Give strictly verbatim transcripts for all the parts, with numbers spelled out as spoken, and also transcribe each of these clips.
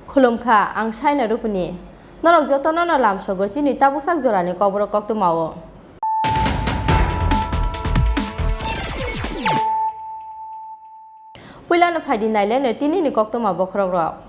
Khulumkha, ang Saina Rupini. Norok jotono no lamsogo chini tabuksak jorani Kokborok koktwmao. Puilano phaidi naileno tinini koktwma bokhorokrok.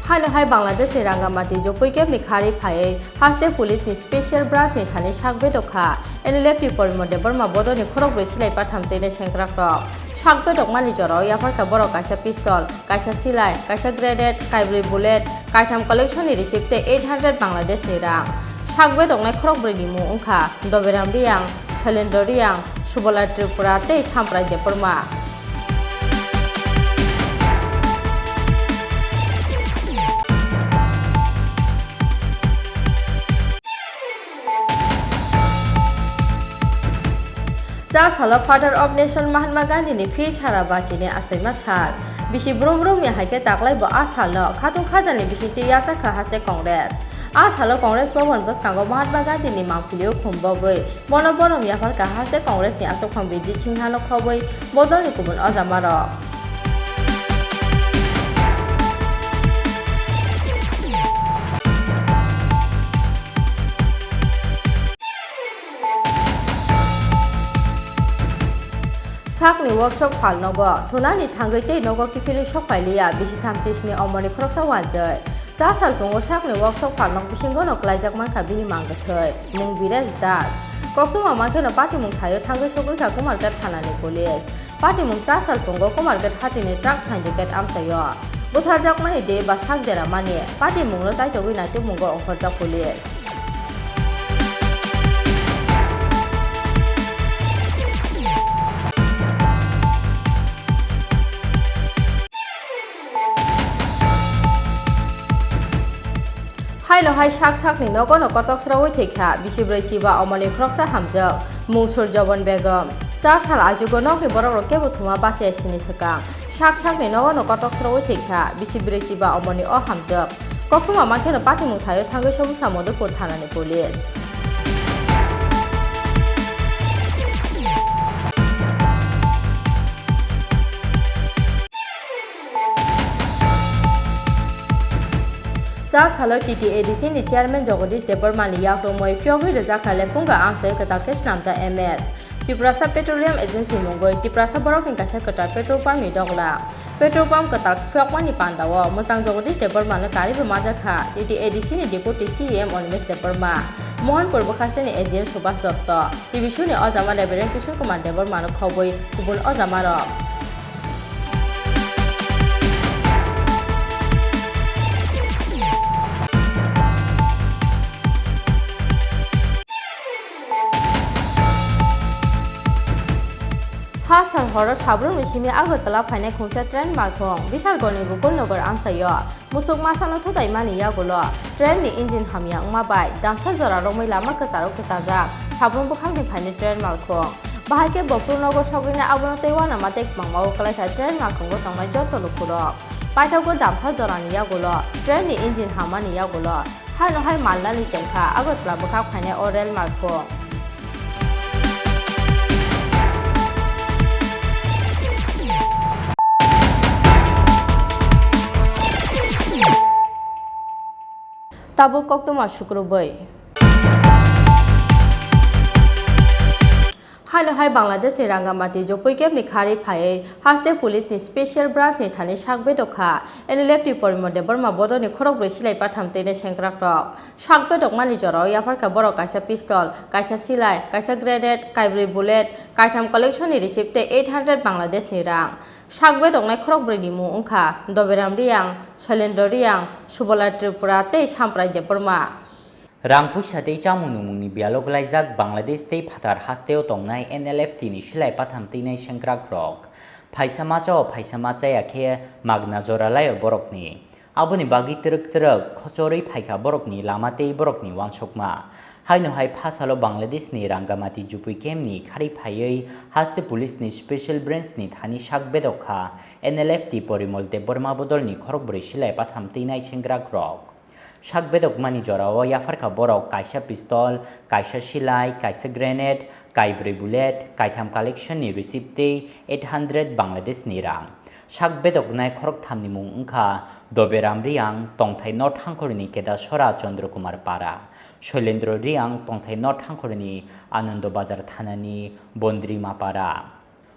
Haino hai Bangladesh ni Rangamati Jopui camp ni kharwi phaiwi haste police ni special branch ni thani sak bedok kha N L F T Porimon Debbarma bodol ni khorokbrwi silai patham tei sengkrakrok. Sak bedokmani jorao yapharkha borok kaisa pistol, kaisa silai, kaisa grenade, kaibrwi bullet, kaitham collection ni receipt tei eight hundred Bangladesh ni rang. Sak bedoknai khorokbrwi ni mung wngkha Doberam Riyang, Shailendra Riyang, Subola Tripura tei Samprai Debbarma. Cha salo Father of Nation Mahatma Gandhi ni phi sara bachini achaima sal. Bisi brum brum ni hai khe taklai bo a sal no khatung khaja ni bisingtwi yachak kha haste Congress. A salo Congress Bhavan bwskango Mahatma Gandhi ni mangpili o khum bogwi bono borom yaphar kha haste Congress ni achukphang Bijit Singha no khobwi bodol ni kubun ojama rok. Sakni workshop phalnogo thunani thangwi tei nogo kiphilwi sokphailiya bisi thamchi sni omoni khoroksa wanjwi. Cha salphungo sakni workshop phalnok bisingono klaijak mankha bini mangkwthwi mung Biresh Das. Koktwma mankheno patimung thaio thangwi sogwi kha Kumarghat thanani police. Patimung cha salphungo Kumarghat hatini truck syndicate amchaio butharjakmani de ba sak deramani patimungno chaitogwi naitugmungo ongkhorjak police. Haino hai sak sakni nogo no kotok sraui thwi kha bisi bwrwi chiba omoni khoroksa hamjwk mung Surjobon Begum. Cha sal ajugo nokni borokrok kebo thuma bachaya sini swkang sak sakni nogo no kotok sraui thwi kha bisi bwrwi chiba omoni o hamjwk. Koktwma mankheno patimung thaio thangwi sogwi kha Madhupur thanani police. Cha salo T T A D C ni chairman Jagadish Debbarma ni yakrumwi phiyogwi rwjak kha Lephunga amchaio kwtal khe swnamjak M S. Tiprasa Petroleum Agency mungwi Tiprasa borokni kaisa kwtal petrol pump ni dogla. Petrol pump kwtal phiyokmani pandao mwchang Jagadish Debbarma no kariwi majak kha T T A D C ni Deputy C E M Animesh Debbarma, Mohanpur bwkhasteni A D M Subhas Dotto, T V suni ojama Reverend Kishore Kumar Debbarma no khobwi kubun ojama rok. Ha sal horo Sabrumni simi Agartala phainai khungsa train malkhung Bishalgarhni Gokul Nagar amchaio musuk masano thutaimani yagulo train ni engine hamya wngma bai damsa jora romwi lama kwcharo kwchajak Sabrum bwkhakni phainai train malkhung. Bahai khe bophuru nogo sogwini abono tei uanama tei kwbangma o kwlaikha train malkhungo tongnai joto lukurok. Paithago damsa jorani yagulo train ni engine hammani yagulo Haino hai malnani chengkha Agartala bwkhak phainai o rel malkhung. Tabuk koktwma sukrubwi. Haino hai Bangladesh ni Rangamati Jopui camp ni khari phaiwi haste police ni special branch ni thani sak bedok kha N L F T Porimol Debbarma bodol ni khorok brwi silai patham twi nai sengkrak rok. Sak bedok mani jorao yapharkha borok kaisa pistol, kaisa silai, kaisa grenade, kaibrwi bullet, kaitham collection ni receipt tei eight hundred Bangladesh ni rang. Sak bedoknai khorok brwi ni mung wngkha Doberam Riyang, Soilendra Riyang, Subola Tripura tei Samprai Debbarma. Rang puisa tei chamung nungmungni biyalo gwlaijak Bangladesh tei phatar hasteo tongnai N L F T ni silai patham twinai sengkrakrok. Phaisa machao phaisa machaya khe magna jora laio borokni. Aboni bagwi twrwk twrwk khochorwi phaikha borokni lama tei borokni uansukma. Haino hai phasalo Bangladesh ni Rangamati Jupui camp ni khari phaiwi haste police ni special branch ni thani sak bedok kha N L F T Porimol Debbarma bodolni khorok brwi silai patham twinai sengkrakrok. Sak bedokmani jorao yapharkha borok kaisa pistol, kaisa silai, kaisa grenade, kaibrwi bullet, kaitham collection ni receipt tei eight hundred Bangladesh ni rang. Sak bedoknai khorokthamni mung wngkha Doberam Riyang, tongthai North Hangkhorni Kedasora Chandra Kumar Para, Soilendra Riyang, tongthai North Hangkhorni Anando Bazar thanani Bondrima Para.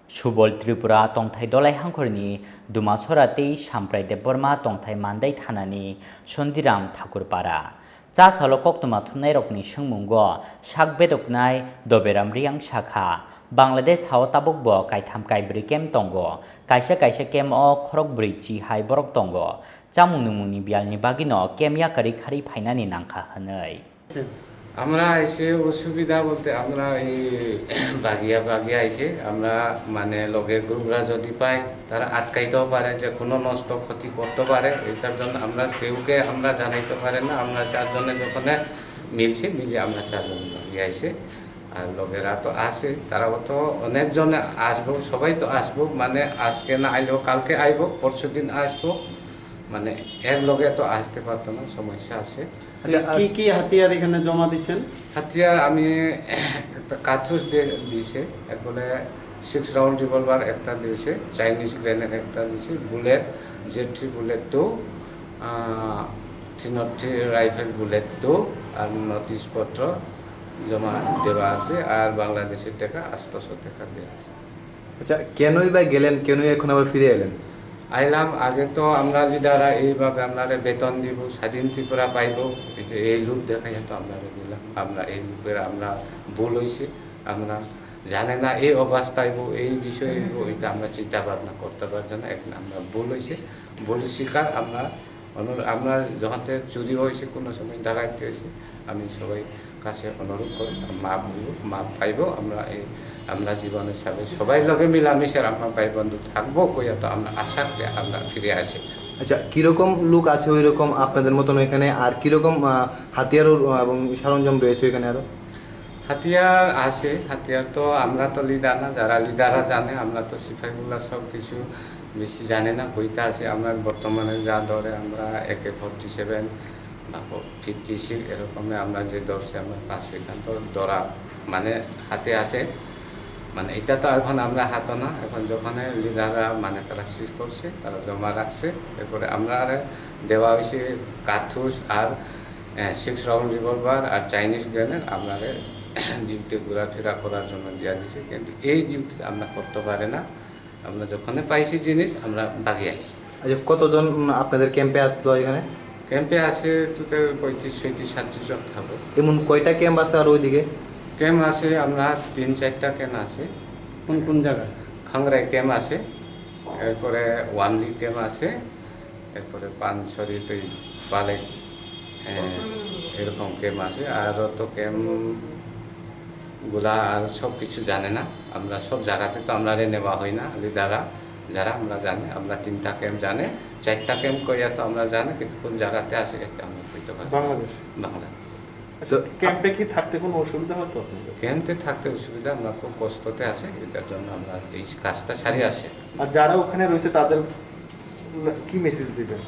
Subol Tripura tongthai Dolai Hangkhorni Dumasora tei Samprai Debbarma tongthai Mandai thanani Sondiram Thakurpara. Chasalo koktwma thumnairokni swngmungo sak bedoknai Doberam Riyang sakha, Bangladesh hao tabukbo kaitham kaibrwi camp tongo, kaisa kaisa camp o khorok brwi chi hai borok tongo. Chamung nungmungni biyalni bagwino camp yakarwi kharwi phainani nangkha hwnwi. আমরা এসে অসুবিধা বলতে আমরা এই বাগিয়া বাগিয়া এসে আমরা মানে লগে গ্রুপরা যদি পাই তারা আটকাইতেও পারে, যে কোনো নষ্ট ক্ষতি করতে পারে। এটার জন্য আমরা কেউকে আমরা জানাইতে পারে না। আমরা চারজনে যখন মিলছি, মিলে আমরা চারজন বাগিয়া এসে আর লগেরা তো আছে, তারাও তো অনেকজনে আসবো, সবাই তো আসবো, মানে আজকে না আইলেও কালকে আইবো, পরশু দিন আসবো, মানে এক লগে তো আসতে পারতো না, সমস্যা আছে। আচ্ছা, কি আর কি কি হাতিয়ার এখানে জমা দিচ্ছেন? হাতিয়ার আমি একটা কার্তুজ দিয়ে দিয়েছে, এরপরে সিক্স রাউন্ড রিভলভার একটা দিয়েছে, চাইনিজ গ্রেনেড একটা দিয়েছে, bullet, J three bullet two, three not three rifle bullet two, আর নোটিশপত্র জমা দেওয়া আছে, আর বাংলাদেশের টাকা আটশোশো টাকা দেওয়া আছে। আচ্ছা, কেনই বা গেলেন, কেনই এখন আবার ফিরে এলেন? আইলাম, আগে তো আমরা লিডাররা এইভাবে আপনারে বেতন দিব, স্বাধীন ত্রিপুরা পাইব, এই যে এই লোভ দেখাইয়া তো আমরা দিলাম। আমরা এই লোভের আমরা ভুল হয়েছে, আমরা জানে না এই অবস্থা হইব, এই বিষয় হইব, এটা আমরা চিন্তা ভাবনা করতে পারছি না। এখন আমরা ভুল হয়েছে, ভুল স্বীকার আমরা অনুরো-, আমরা যখন থেকে চুরি হয়েছে, কোনো সময় ডাকাতি হয়েছে, আমি সবাই কাছে অনুরোধ করি, মাপ দিব, মাপ পাইব। আমরা এই, আমরা জীবনে সবাই, সবাই লগে মিলামিশে আমরা ভাই বন্ধু থাকবো, কইয়া তো আমরা আশাতে আমরা ফিরে আসি। আচ্ছা, কিরকম লোক আছে ওই রকম আপনাদের মতন এখানে? আর কিরকম, আহ, হাতিয়ার ও, এবং সরঞ্জাম রয়েছে এখানে আরো? হাতিয়ার আছে, হাতিয়ার তো আমরা তো লিডার না, যারা লিডাররা জানে, আমরা তো সিপাহীগুলা সব কিছু বেশি জানে না, কইতা আছে। আমরা বর্তমানে যা ধরে আমরা এ কে ফর্টি সেভেন বা ফিফটি সিক্স এরকমে আমরা যে ধরছি, আমরা পাঁচ ছয়খান তো ধরা মানে হাতে আছে। মানে এটা তো এখন আমরা হাতে না, এখন যখন লিডাররা মানে তারা সিজ করছে, তারা জমা রাখছে, এরপরে আমরা আরে দেওয়া হয়েছে কার্তুজ আর, আহ, সিক্স রাউন্ড রিভলভার আর চাইনিজ গ্রেনেড আপনারে ডিউটি ঘোরাফেরা করার জন্য দিয়ে দিছে, কিন্তু এই ডিউটি আমরা করতে পারে না। আমরা যখনই পাইছি জিনিস, আমরা ভাগি আইছি। আচ্ছা, কতজন, উম, আপনাদের ক্যাম্পে আসলো এখানে? ক্যাম্পে আছে টোটাল পঁয়ত্রিশ, ছয়ত্রিশ, সাতত্রিশ জন থাকবো। এমন কয়টা ক্যাম্প আছে আর ওইদিকে? ক্যাম্প আছে আমরা তিন চারটা ক্যাম্প আছে। কোন কোন জায়গায়? খাংরাই ক্যাম্প আছে, এরপরে ওয়ানলি ক্যাম্প আছে, এরপরে পানছড়ি তুই বালেক, এ, এরকম ক্যাম্প আছে। আর তো ক্যাম্প গুলা আর সব কিছু জানে না। আমরা সব জায়গাতে তো আমরা নেওয়া হয় না, লিডাররা যারা আমরা জানে, আমরা তিনটা ক্যাম্প জানে, চারটা ক্যাম্প কইয়া তো আমরা জানে, কিন্তু কোন জায়গাতে আছে এটা আমরা কইতে পারি না। বাংলাদেশ। বাংলাদেশ। আচ্ছা, তো ক্যাম্পে কি থাকতে কোনো অসুবিধা হতো আপনাদের? ক্যাম্পে থাকতে অসুবিধা, আমরা খুব কষ্টতে আছি, এটার জন্য আমরা এই কাজটা ছাড়ি আসি। আর যারা ওখানে রয়েছে তাদের কি মেসেজ দিবেন?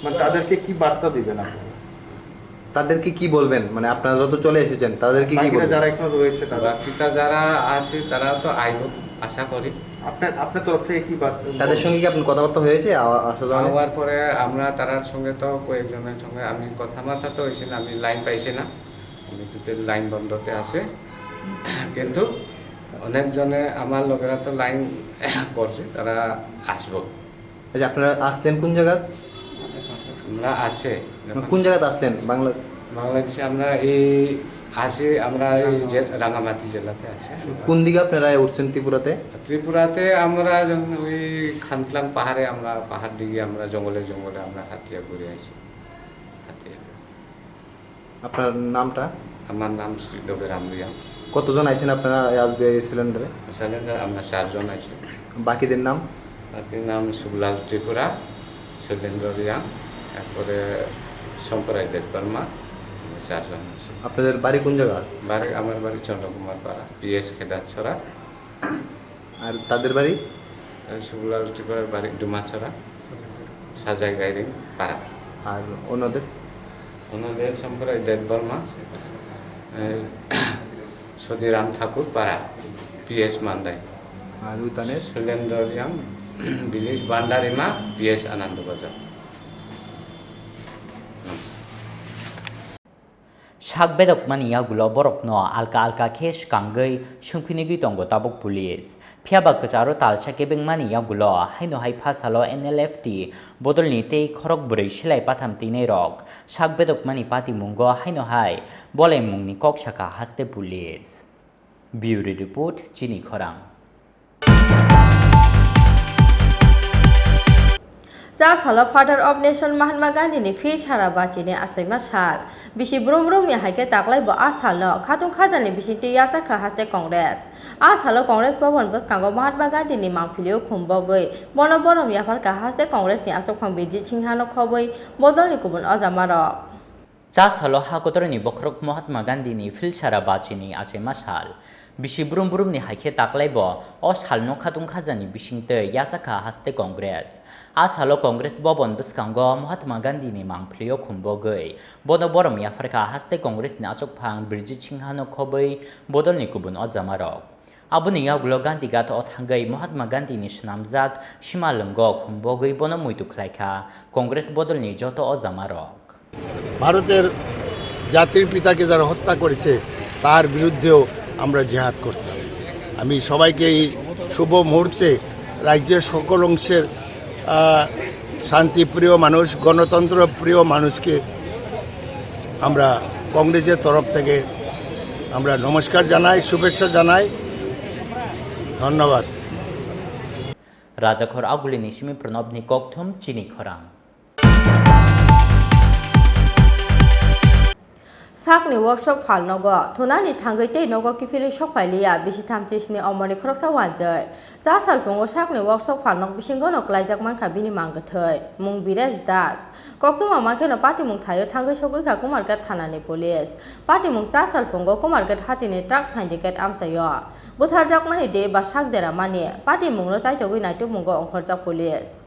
মানে তাদেরকে কি বার্তা দিবেন আপনারা? তাদেরকে কি বলবেন? মানে আপনারা তো চলে এসেছেন, তাদেরকে কি বাকিরা বলবেন? যারা এখনো রয়েছে তারা? বাকিটা যারা আছে তারা তো আইব আশা করি। আপনার, আপনার তরফ থেকে কি বার্তা? তাদের সঙ্গে কি আপনার কথাবার্তা হয়েছে? আ-, আসলে অনেক হওয়ার পরে আমরা তারার সঙ্গে তো কয়েকজনের সঙ্গে আমি কথা মাথা তো হয়েছে না, আমি লাইন পাইছি না, আমি টোটাল লাইন বন্ধতে আছে। কিন্তু অনেকজনে আমার লোকেরা তো লাইন করছে, তারা আসবো। আচ্ছা, আপনারা আসলেন কোন জায়গা? আমরা আছে। কোন জায়গাতে আসলেন? বাংলা? বাংলাদেশে আমরা এই আছি, আমরা এই যে রাঙামাটি জেলাতে আছি। কোন দিকে আপনারা উঠছেন ত্রিপুরাতে? ত্রিপুরাতে আমরা যখন ওই খানকলাং পাহাড়ে, আমরা পাহাড় দিকে, আমরা জঙ্গলে জঙ্গলে আমরা হাতিয়া ঘুরে আছি। হাতিয়া। আপনার নামটা? আমার নাম শ্রীদেব রামরিয়া। কতজন আইছেন আপনারা আজকে এই সিলিন্ডারে? সিলিন্ডার আমরা চারজন আইছি। বাকিদের নাম? বাকির নাম শুভলাল ত্রিপুরা, শৈলেন্দ্র রিয়াং, তারপরে শঙ্করাই দেববর্মা, আমরা চারজন আছি। আপনাদের বাড়ি কোন জায়গা? বাড়ি, আমার বাড়ি চন্দ্রকুমার পাড়া, পিএস খেদারছড়া। আর তাদের বাড়ি? আর শুভলাল ত্রিপুরার বাড়ি ডুমাছড়া, সাজাই গাইরিং পাড়া। আর অন্যদের? অন্যদের সম্প্রদায় দেববর্মা, এ, সতীরাম ঠাকুর পাড়া, পিএস মান্দাই। আর উতানের? সুলেন্দ্র রিয়াং, ভিলেজ ভান্ডারিমা, পিএস আনন্দ বাজার। নমস্কার। Sak bedokmani yagulo borokno alka alka khe swkangwi swngphinigwi tongo tabuk police. Phiyaba kwcharo talsa kebengmani yagulo haino hai phasalo N L F T bodolni tei khorok bwrwi silai patham twinairok sak bedokmani patimungo haino hai bolaimungni kok sakha haste police. Bureau Report, Chini Khorang. Cha salo Father of Nation Mahatma Gandhi ni phil sara bachini achaima sal. Bisi brum brum ni hai khe taklai bo a sal no khatung khaja ni bisingtwi yachak kha haste Congress. A salo Congress Bhavan bwskango Mahatma Gandhi ni mangpili o khum bogwi bono borom yaphar kha haste Congress ni achukphang Bijit Singha no khobwi bodol ni kubun ojama rok. Cha salo ha kotorni bokhorok Mahatma Gandhi ni phil sara bachini achaima sal. Bisi brum brum ni hai khe taklai bo o sal no khatung khaja ni bisingtwi yachak kha haste Congress. A salo Congress Bhavan bwskango Mahatma Gandhi ni mangpili o khum bogwi bono borom yaphar kha haste Congress ni achukphang Bijit Singha no khobwi bodol ni kubun ojama rok. Aboni yagulo Gandhi Ghat o thangwi Mahatma Gandhi ni swnamjak simalwngo khum bogwi bono muitu khlai kha Congress bodol ni joto ojama rok. ভারতের জাতির পিতাকে যারা হত্যা করেছে, তার বিরুদ্ধেও আমরা জিহাদ করতাম। আমি সবাইকে এই শুভ মুহূর্তে রাজ্যের সকল অংশের, আহ, শান্তিপ্রিয় মানুষ, গণতন্ত্রপ্রিয় মানুষকে আমরা কংগ্রেসের তরফ থেকে আমরা নমস্কার জানাই, শুভেচ্ছা জানাই। ধন্যবাদ। Rajakhor Aguli ni simi Pranab ni kokthum Chini Khorang. Sakni workshop phalnogo thunani thangwi tei nogo kiphilwi sok phailiya bisi thamchi sni omorni khoroksa wanjwi. Cha salphungo sakni workshop phalnok bisingono kwlaijak mankha bini mang kwthwi, mung Biresh Das. Koktwma mankheno patimung thaio thangwi sogwi kha Kumarghat thanani police. Patimung cha salphungo Kumarghat hatini truck syndicate amchaio bwtharjakmani de ba sak deramani patimungno chaitogwi naitugmungo ongkhorjak police.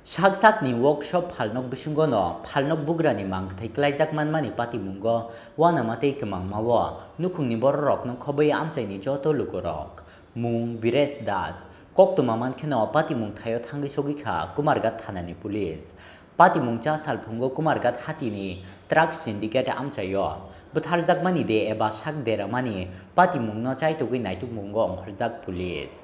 Sak sakni workshop phalnok bisingono phalnok bugrani mangkwthai kwlaijak manmani patimungo uanama tei kwmangmao nukhungni bororokno khobwi amchaini joto lukurok. Mung Biresh Das. Koktwma mankheno patimung thaio thangwi sogwi kha Kumarghat thanani police. Patimung cha salphungo Kumarghat hatini truck syndicate amchaio bwtharjakmani de eba sak deramani patimungno chaitugwi naitukmungo ongkhorjak police.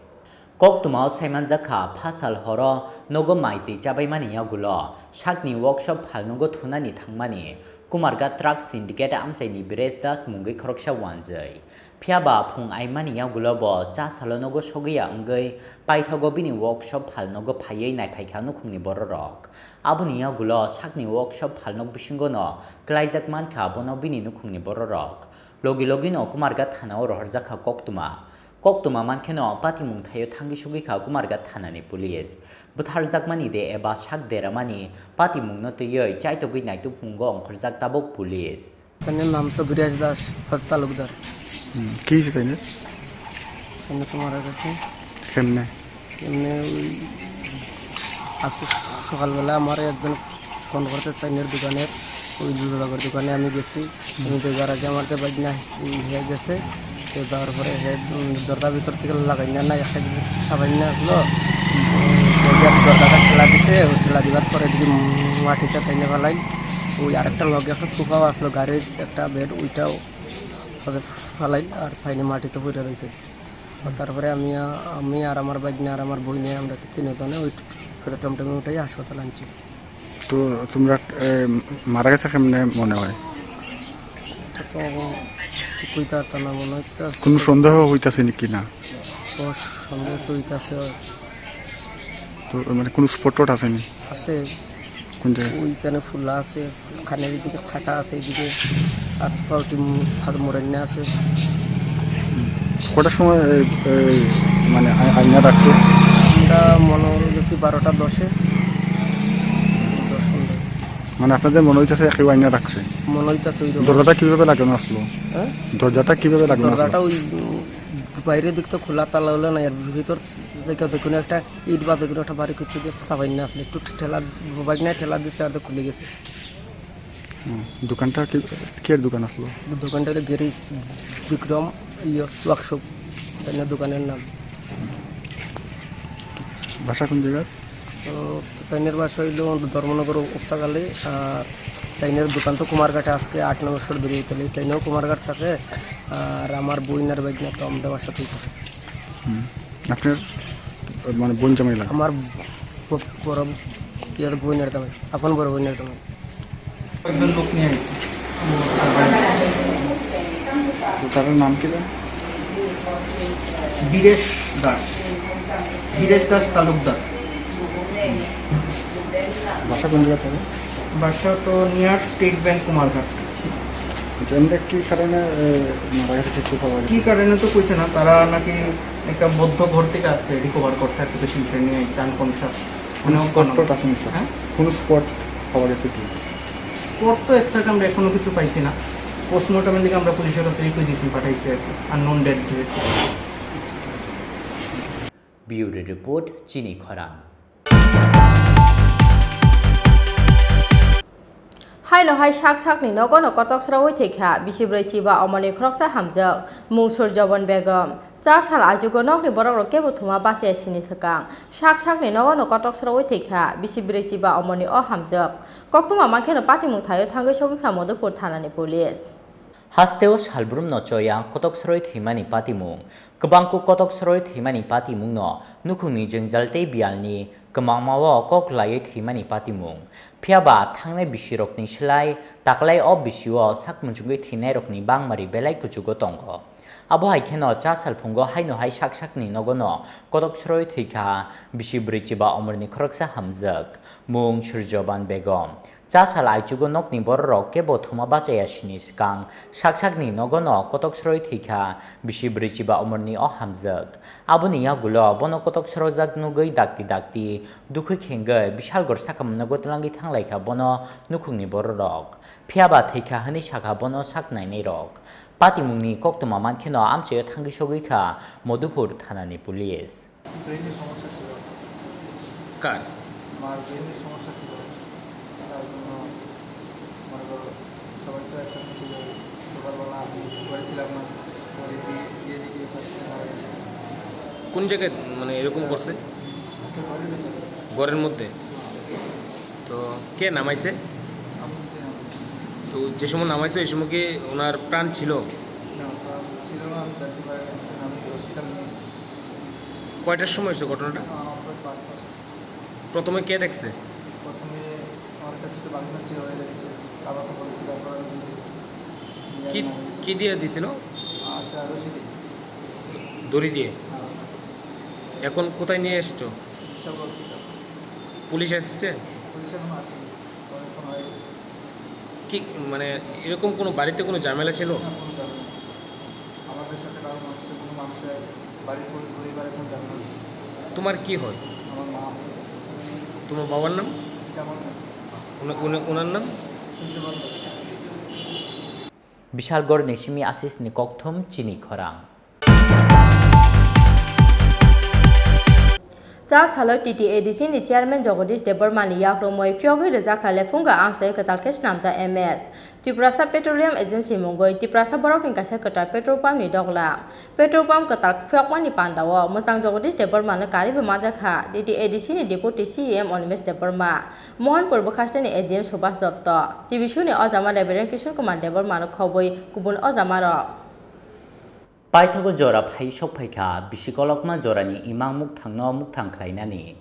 Koktwmao saimanjak kha, phasal horo nogo mai twi chabaimani yagulo sakni workshop phalnogo thunani thangmani Kumarghat truck syndicate amchaini Biresh Das mungwi khoroksa wanjwi. Phiyaba phung aimani yagulo bo cha salo nogo sogwi ya wngwi paithago bini workshop phalnogo phaiwi naiphaikha nukhungni bororok. Aboni yagulo sakni workshop phalnok bisingono kwlaijak mankha bono bini nukhungni bororok. Logi logino Kumarghat thanao rohorjak kha koktwma. Koktwma mankheno patimung thaio thangwi sogwi kha Kumarghat thanani police. Bwtharjakmani de eba sak deramani patimungno twiwi chaitogwi naitukmungo ongkhorjak tabuk police. এখানে নাম তো বিরাজ দাস, হদ তালুকদার। হুম, কি হয়েছে তাই না? এখানে তো মারা গেছে। কেমনে? এমনি ওই আজকে সকালবেলা আমার একজন ফোন করতে তাইনের দোকানে, ওই জুতো বাগর দোকানে আমি গেছি। আমি তো যারা যে আমার তো বাইক না, উম, হয়ে গেছে। তো যাওয়ার পরে হে, উম, দরজা ভিতর থেকে লাগাই না, না, একটা জিনিস সাবাই না আসলো। উম, দরজাটা খোলা দিছে, ওই খোলা দিবার পরে যদি মাটিটা তাই না ফেলাই, ওই আরেকটা লগে একটা সোফাও আসলো, গাড়ির একটা বেড, ওইটাও ফালাইল আর ফাইনে মাটিতে পড়ে রয়েছে। তারপরে আমি, আমি আর আমার ভাগ্নে আর আমার বইনে আমরা তিনজনে ওই টমটমে উঠে হাসপাতালে আনছি। তো তোমরা, এ, মারা গেছে কেমনে মনে হয়? এটা তো ঠিক হইতে পারতাম না, মনে হইতে আছে। কোনো সন্দেহ হইতাছে নাকি না? ও, সন্দেহ তো হইতাছে। তো, মানে, কোনো স্পট টট আছে নি? আছে। কোন জায়গায়? ওইখানে ফুলা আছে, কানের এদিকে ফাটা আছে, এদিকে হাত পা ওটি মু-, হাত মোড়াইনে আছে। কটার সময়, এ, এ, মানে, আ-, আইনা রাখছে? আমরা মনে হয় গেছি বারোটা দশে, দশ পনেরো। মানে, আপনাদের মনে হইতেছে কেউ আইনা রাখছে? মনে হইতেছে ওই রকম। দরজাটা কিভাবে লাগানো আসলো? হ্যাঁ? দরজাটা কিভাবে লাগানো আসলো? দরজাটা ওই, উম, বাইরের দিক তো খোলা, তালা হলো না, এর ভিতর থেকে যে কোনো একটা ইট বা যে কোনো একটা বাড়ি কিছু দিয়ে চাপাই নিয়ে আসলে একটু ঠেলা, বাইক নিয়ে ঠেলা দিচ্ছে আর তো খুলে গেছে। হুম, দোকানটা কি, কের দোকান আসলো? দোকানটা হলো গ্যারেজ বিক্রম, ইয়ে, ওয়ার্কশপ, তাই না দোকানের নাম। বাসা কোন জায়গায়? তো তাইনের বাসা হইলো ধর্মনগর উক্তাকালী, আর তাইনের দোকান তো কুমারঘাটে, আজকে আট নম্বর সড়ক বেরিয়ে তাইনেও কুমারঘাট থাকে, আর আমার বইনার বাইক না তো আমরা বাসা থেকে। হুম। আপনার, মানে, বোন জামাই লাগে? আমার ব-, বড় ইয়ার বইনের জামাই, আপন বড় বইনের জামাই। একজন লোক নিয়ে আইছি। তো তার নাম কি জানো? বীরেশ দাস, বীরেশ দাস তালুকদার। বাসা কোন জায়গা তাদের? বাসা তো নিয়ার স্টেট ব্যাংক কুমারঘাট। আচ্ছা, এমনি কি কারণে, এ, মারা গেছে কিছু খবর? কি কারণে তো কইছে না, তারা নাকি একটা বদ্ধ ঘর থেকে আজকে রিকভার করছে, একটা পেশেন্টকে নিয়ে আইছে আনকনশিয়াস। কোনো স্পট টট আছে নি, স্যার? হ্যাঁ? কোনো স্পট পাওয়া গেছে কি? স্পট তো এক্সট্রা আমরা এখনো কিছু পাইছি না। পোস্টমর্টমের দিকে আমরা পুলিশের কাছে রিকুইজিশন পাঠাইছি আর কি, আননোন ডেড যেহেতু। Bureau report, Chini Khorang. Haino hai sak sakni nogo no kotok srowi thwi kha, bisi bwrwi chiba omoni khoroksa hamjwk, mung Surjobon Begum. Cha sal ajugo nokni borok rok kebo thuma bachaya sini swkang. Sak sakni nogo no kotok srowi thwi kha, bisi bwrwi chiba omoni o hamjwk. Koktwma mankhe no patimung thaio thangwi sogwi kha Madhupur thanani police. Hasteo salbrumno choya kotok sroi thwimani patimung. Kwbangkuk kotok sroi thwimani patimungno nukhungni jwngjal tei biyalni kwmangmao kok laiwi thwimani patimung. Phiyaba thangnai bisirokni slai taklai o bisio sak muchungwi thwinairokni bangmari belai kuchugo tongo. Abo hai kheno cha salphungo haino hai sak sakni nogono kotok sroi thwikha bisi bwrwi chiba omorni khoroksa hamjwk, mung Surjoban Begum. Cha sal aichugo nokni bororok kebo thuma bachaya sini swkang sak sakni nogono kotok sroi thwikha bisi bwrwi chiba omorni o hamjwk. Aboni yagulo bono kotok srojak nugwi dakti dakti dukhu khengwi Bishalgor sakamano gwtlangwi thanglaikha bono nukhungni bororok. Phiyaba thwikha hwnwi sakha bono sak nainairok. Patimungni koktwma mankheno amchaio thangwi sogwikha Madhupur thanani police. ব্রেনের সমস্যা ছিল। কার? মার ব্রেনের সমস্যা ছিল। তার জন্য মনে করো সবাই তো একসাথে ছিল। সকালবেলা আমি ঘরে ছিলাম না। ঘরে গিয়ে, গিয়ে দেখি ফার্স্ট টাইম মারা গেছে। কোন জায়গায়, মানে, এরকম করছে? একটা ঘরের ভেতরে। ঘরের মধ্যে? তো কে নামাইছে? আমি নিজে নামাইছি। তো যে সময় নামাইছে, ওই সময় কি ওনার প্রাণ ছিল? না, প্রাণ ছিল না, আমি জানতে পারি না। আমি হসপিটাল নিয়ে এসেছি। কয়টার সময় হয়েছে ঘটনাটা? আহ, প্রায় পাঁচটার সময়। প্রথমে কে দেখছে? প্রথমে আমার একটা ছোট ভাগনা ছিল, হয়ে গেছে। বাবাকে বলেছি, তারপর আমি নিজে কি, নামাইছি। কি দিয়ে দিছিল? আর একটা রশি দিয়ে। দড়ি দিয়ে? হ্যাঁ। এখন কোথায় নিয়ে এসছো? সব হসপিটাল। পুলিশ এসছে? পুলিশ এখনো আসেনি, অনেকক্ষণ হয়ে গেছে। কি, মানে, এরকম কোনো বাড়িতে কোনো ঝামেলা ছিল? না, কোনো ঝামেলা নেই। আমাদের সাথে কারো মানুষের, কোনো মানুষের বাড়ির পরি-, পরিবারে কোনো ঝামেলা নেই। তোমার কি হয়? আমার মা হয়। তোমার বাবার নাম? জামাল নাম। উনি, উনি, ওনার নাম? Suryakanta. Bishalgor ni simi Ashish ni kokthum chini khorang. Cha salo T T A D C ni chairman Jagadish Debbarma ni yakrumwi phiyogwi rwjakha Lephunga amchai kwtal khe swnamjak M S. Tiprasa Petroleum Agency mungwi Tiprasa borokni kaisa kwtal petrol pump ni dogla. Petrol pump kwtal phiyokmani pandao mwchang Jagadish Debbarma no karwi bo manjakha T T A D C ni Deputy C E M Animesh Debbarma, Mohanpur bwkhasteni A D M Subhas Dotto, T B C ni ojama Reverend Kishore Kumar Debbarma no khobwi kubun ojama rok. Paithago jora phai sok phaikha, bisi kolokma jorani imang mukthangno mukthang khlainani.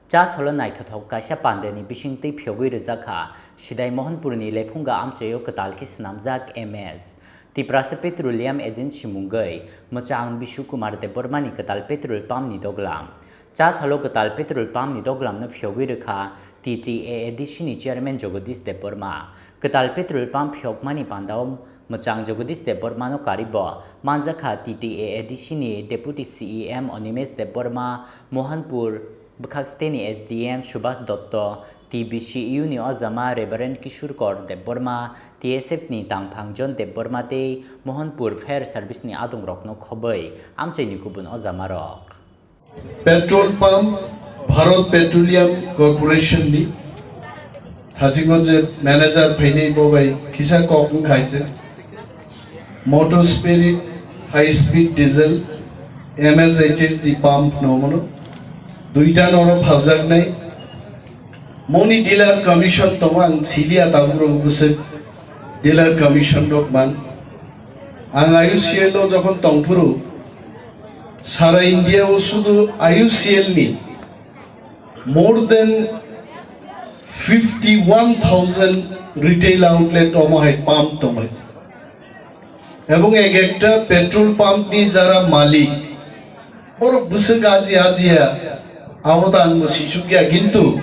Chasalo naithothok kaisa pandeni bisingtwi phiyogwi rwjakha, Sidai Mohanpurni Lephunga amchaio kwtal khe swnamjak M S. Tiprasa Petroleum Agency mungwi mwchang Bishu Kumar Debbarmani kwtal petrol pumpni doglam. Chasalo kwtal petrol pumpni doglamno phiyogwi rwkha T T A A D C ni chairman Jagadish Debbarma. Kwtal petrol pump phiyokmani pandao mwchang Jagadish Debbarmano karibo manjakha T T A A D C ni Deputy C E M Animesh Debbarma, Mohanpur bwkhak steni S D M Subhas Dotto, T B C U ni ojama Reverend Kishore Kor Debbarma, T S F ni tangphang John Debbarma tei Mohanpur Fire Service ni adongrokno khobwi amchaini kubun ojamarok. Petrol pump, Bharat Petroleum Corporation ni thachingno je manager phainai bo bai kisa kok wngkha je motor spirit, high speed diesel, M S eighty pump no mono duita noro phaljaknai. Moni dealer commission tongo, ang silia tabuk rok bwswk dealer commission rok man. Ang I O C L o jokhon tongphuru, sara India o sudu I O C L ni more than fifty one thousand retail outlet omo hai pump tongo. Ebong ek ekta petrol pump ni jara malik, borok bwswk aji ajiya, abo ta ang bo sisukya, kintu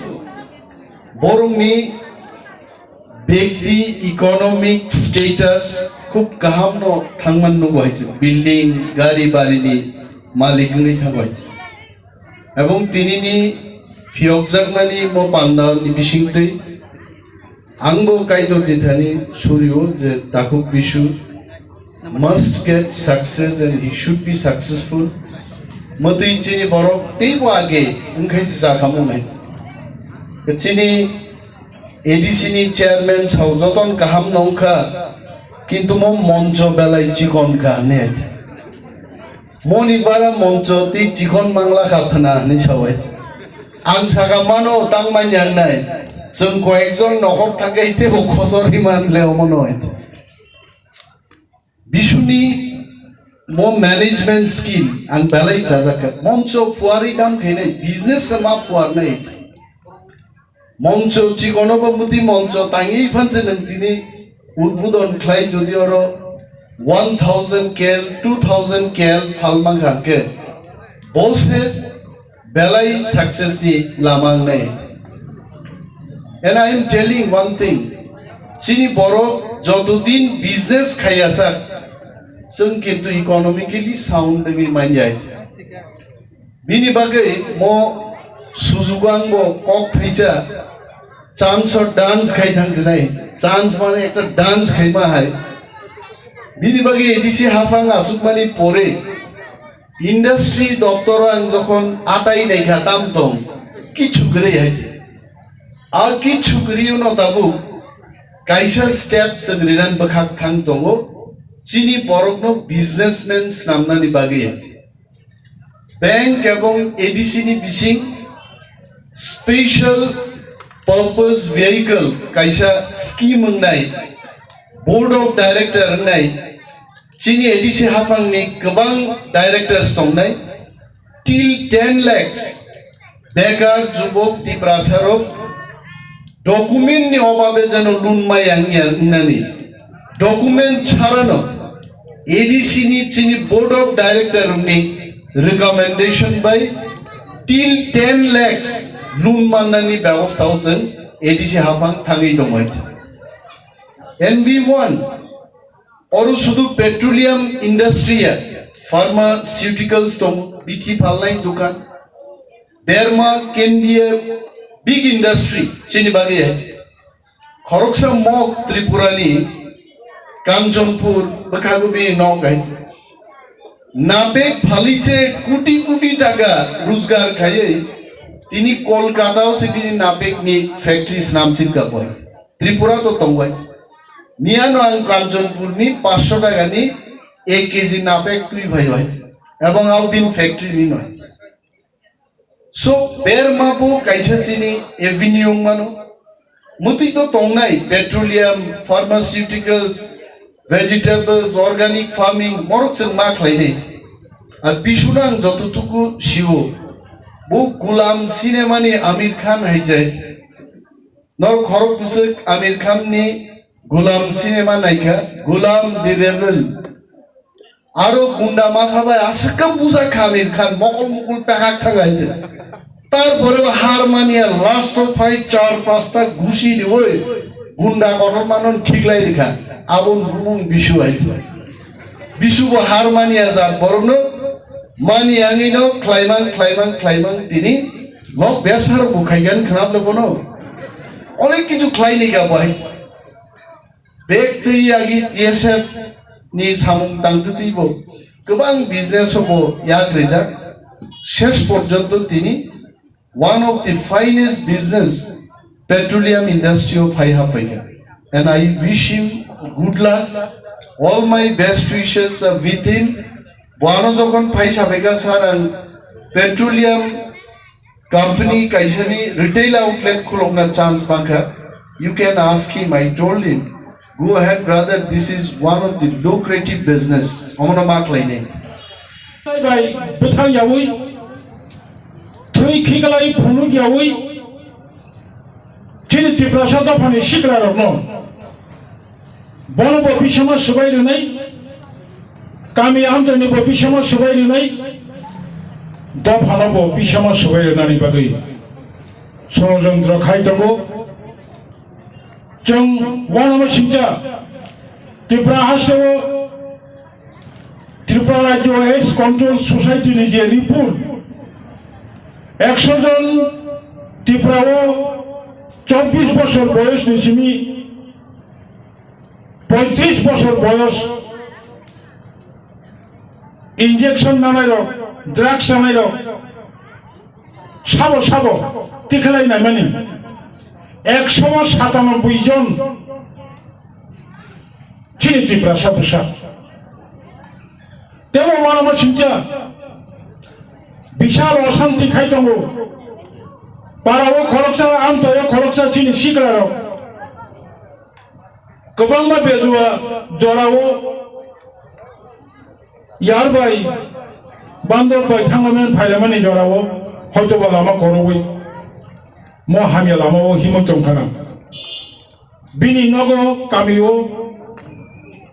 borokni bekti economic status khub kaham no thangman nugo hai se, building, gari bari ni malik wngwi thango hai se. Ebong tini ni phiyokjakmani mo panda ni bisingtwi ang bo Kaitor ni thani surio je takhuk Bishu must get success and he should be successful. Mwtwi chini borok teibo age wngkhai se jakhamu nai. Chini A D C ni chairman sao joton kaham nongkha, kintu mo moncho belai chikon kha hinwi hai. Moni bara moncho tei chikon mangla kha phwna hinwi sao hai. Ang saka mano tang manya wngnai, chwng koyekjon nokhok thangkhe teibo khosor hima hinle omono hai. Bisuni mo management skill ang belai chajakha. Moncho phuarwi kam khainai, business se ma phuarnai. Moncho chikono bo muti moncho tangwi phanse nwng tini udbudon khlai jodi oro one thousand kel, two thousand kel phalmang kha khe. Bo se belai success ni lama wngnai. And I am telling one thing, chini borok jotodin business khaiya sak, chwng kintu economically sound wngwi manya. Bini bagwi mo sujugo ang bo kok thaisa chance o dance khai thang jinai, chance mane ekta dance khaima hai. Bini bagwi A D C haphang asukmani pore Industry doptoro ang jokhon atai naikha tam tong, kichu kwrwi hai se. A kichu kwrwi no tabuk kaisa step chwng rinan bwkhak thang tongo, chini borokno businessman snamnani bagwi hai se. Bank ebong A D C ni bising special purpose vehicle kaisa scheme wngnai, board of director wngnai, chini A D C haphangni kwbang directors tongnai, till ten lakhs bekar jubok Tiprasarok document ni obabe jeno loan maya wngya wngnani, document chharano A D C ni chini board of director ni recommendation bai till ten lakhs loan mannani bebostha o chwng A D C haphang thangwi tongwi. N V one, oro sudu petroleum industry ya, pharmaceuticals tong, bithi phalnai dukan, berma can be a big industry, chini bagwi hai. Khoroksa mok Tripura ni Kanchanpur bwkhago bini nok hai. Napek phaliche kuti kuti taka rojgar khaiwi tini Kolkata o se bini napek ni factory snamsik ka bai. Tripura to tongbai. Miyano ang Kanchanpur ni paanch sho taka ni ek K G napek twi phai bai. Ebong abo bini factory ni noi. So, berma bo kaisa chini avenue wng mano. Mutwi to tongnai petroleum, pharmaceuticals, vegetables, organic farming, morok chwng ma khlainai. Ar Bishu no ang jototuku sio, bo Gulam cinema ni Amir Khan hai jai. Nor khorok bwswk Amir Khan ni Gulam cinema naikha, Gulam the Rebel. Aro gunda masa bai aswk khe bujak kha Amir Khan, mokol mukul pehak thang hai se. Tarpore bo har manya last o phai char pasta gusi riwi gunda kotor manon khiklai rikha. Abon bumung Bishu hai se. Bishu bo har manya jat borok no mani yangwi no khlaimang, khlaimang, khlaimang tini lok bebsa rok bo khaigan khnap le bono. Onek kichu khlai ni ga bo hai se. Bek twi yagi T S F ni samung tangtwi twi bo kwbang business o bo yak rijak. Shesh porjonto tini one of the finest business petroleum industry o phai happaikha. And I wish him good luck. All my best wishes are with him. Bo ano jokhon phai sabaikha, sir, ang petroleum company kaisani retail outlet khulokna chance mankha. You can ask him, I told him, "Go ahead, brother, this is one of the lucrative business." Omono ma khlainai. Bai bwthang yawi, thwi khiklai phunuk yawi, chini Tiprasa dophani sikrarokno Bono bo bisama swbai rwnai, kami amchaini bo bisama swbai rwnai, dophano bo bisama swbai rwnani bagwi sorojontro khai tongo. Chwng uanama singcha Tripura hasteo Tripura Rajyo Aids Control Society ni je report, ekso jon Tripura o chobbish bosor boyos ni simi poitrish bosor boyos injection nanai rok, drugs chanai rok, sabo sabo tikhalai naimani ekso satanoboi jon chini Tiprasa bwsa. Tebo uanama singcha bisal osanti khai tongo. Para o khoroksa, amtoi o khoroksa chini sikla rok. Kwbangma bejua jorao yar bai bandor bai thanglaimani phailaimani jorao hoitoba lama kwrwi mo hamya lamao himwi tongkhana. Bini nogo kamio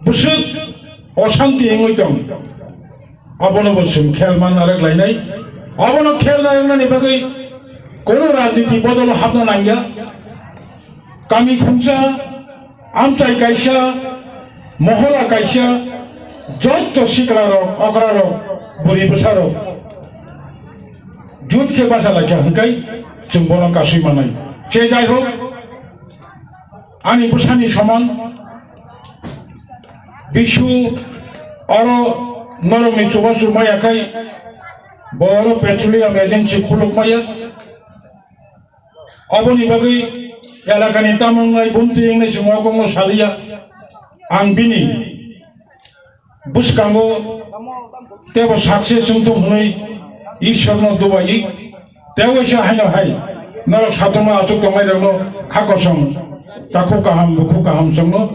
bwswk osanti wngwi tong. Abono bo chwng khel man narwk lainai. Abono khel narwknani bagwi kono rajniti bodolo hapna nangya. Kami khungsa, amchai kaisa, mohola kaisa, jotto sikla rok, okra rok, buri bwsa rok jut khe basa laikha hwnkhe chwng bono kasui manai. Je jai hok, ani bwsani soman Bishu oro norokni chubachu maya khai bo oro petroleum agency khuluk maya. Oboni bagwi elakani tamung nai bumti wngni chwng o kongno saliya. Ang bini bwskango tebo success wngthung hwnwi Ishwarno dubai. Tei waisa haino hai norok satung ma achuk tongnai rokno kha kosom takhuk kaham bukhuk kaham chwngno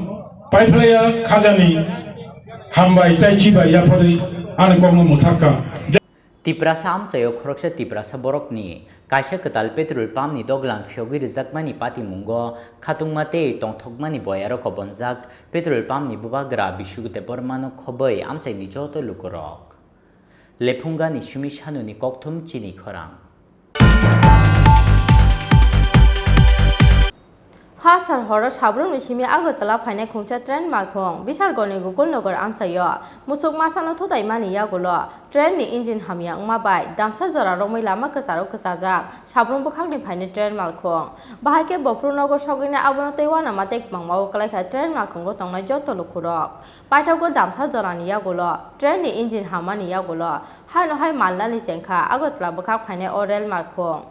paiphlaiya khajani hambai tei chibai yapharwi ani kokno mwthakka. Tiprasa amchaio khoroksa Tiprasa borokni kaisa kwtal petrol pump ni doglam phiyogwi rwjakmani patimungo khatungma tei tongthokmani boyaro kobonjak petrol pump ni bubagra Bishu Debbarmano khobwi amchaini joto lukurok. Lephungani simi sanuni kokthum chini khorang. Ha sal horo Sabrumni simi Agartala phainai khungsa train malkhung Bishalgarhni Gokulnagar amchaio musuk masano thutaimani yagulo train ni engine hamya wngma bai damsa jora romwi lama kwcharo kwchajak Sabrum bwkhakni phainai train malkhung. Bahai khe bophuru nogo sogwini abono tei uanama tei kwbangma-o kwlaikha train malkhungo tongnai joto lukurok. Paithago damsa jorani yagulo, train ni engine hammani yagulo, haino hai malnani chengkha Agartala bwkhak phainai o rail malkhung.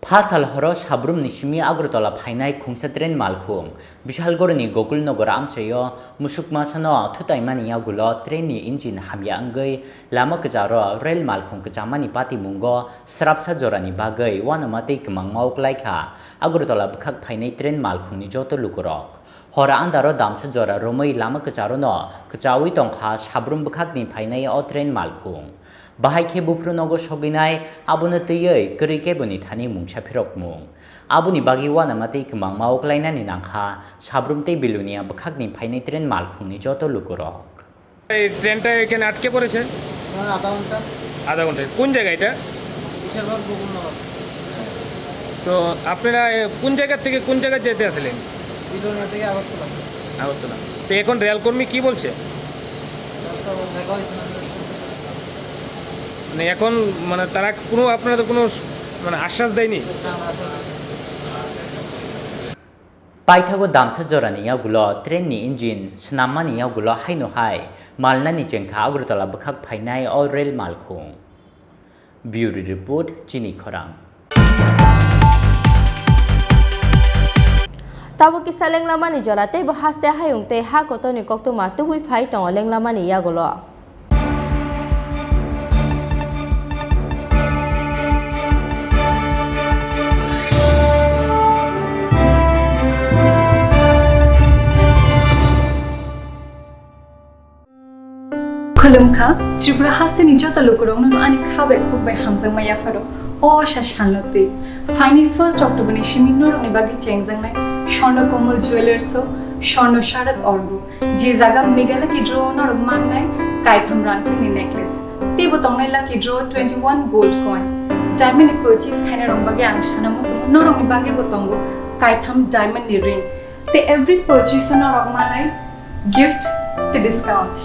Pha sal horo Sabrumni simi Agartala phainai khungsa train malkhung Bishalgorni Gokulnagar amchaio musuk masano thutaimani yagulo trainni engine hamya wngwi lama kwcharo rail malkhung kwchamani patimungo srapsa jorani bagwi uanama tei kwmangma uklaikha Agartala bwkhak phainai train malkhungni joto lukurok. Hora andaro damsa jora romwi lama kwcharono kwchaui tongkha Sabrum bwkhakni phainai o train malkhung. Bahai khe buphuru nogo sogwinai abono twiwi kwrwi keboni thani mungsa phirokmung. Aboni bagwi uanama tei kwmangma uklainani nangkha Sabrum tei Belonia bwkhakni phainai train malkhungni joto lukurok. এই ট্রেনটা এখানে আটকে পড়েছে? হ্যাঁ, আধা ঘন্টা। আধা ঘন্টা। কোন জায়গা এটা? বিশালগড় গোকুলনগর। তো আপনারা, এ, কোন জায়গা থেকে কোন জায়গায় যেতে আসলেন? বিলোনিয়া থেকে আগরতলা। আগরতলা। তো এখন রেলকর্মী কি বলছে? রেল তো দেখা হয়েছে না। মানে, এখন, মানে, তারা কোনো, আপনাদের কোনো, মানে, আশ্বাস দেয়নি? না, না, আশ্বাস দেয়নি। Paithago damsa jorani yagulo trainni engine swnammani yagulo haino hai malnani chengkha Agartala bwkhak phainai o rail malkhung. Bureau Report, Chini Khorang. Tabuk kisa lenglamani jora tei bo haste hayung tei ha kotorni koktwma tubui phai tongo lenglamani yagulo. Khulumkha, Tripura hasteni joto lukurokno ani kha bai khuk bai hamjakma yapharo. O asa salno twi phaini first October ni simi norokni bagwi chengjaknai Swarna Komal Jewellers o Swarna Sharad Orgo, je jaga Mega Lucky Draw o norok mannai kaitham rangchakni necklace, teibo tongnai Lucky Draw twenty one gold coin. Diamond ni purchase khainai rok bagwi ang sana muchungo, norokni bagwi bo tongo kaitham diamond ni ring. Tei every purchase o norok manai gift tei discounts.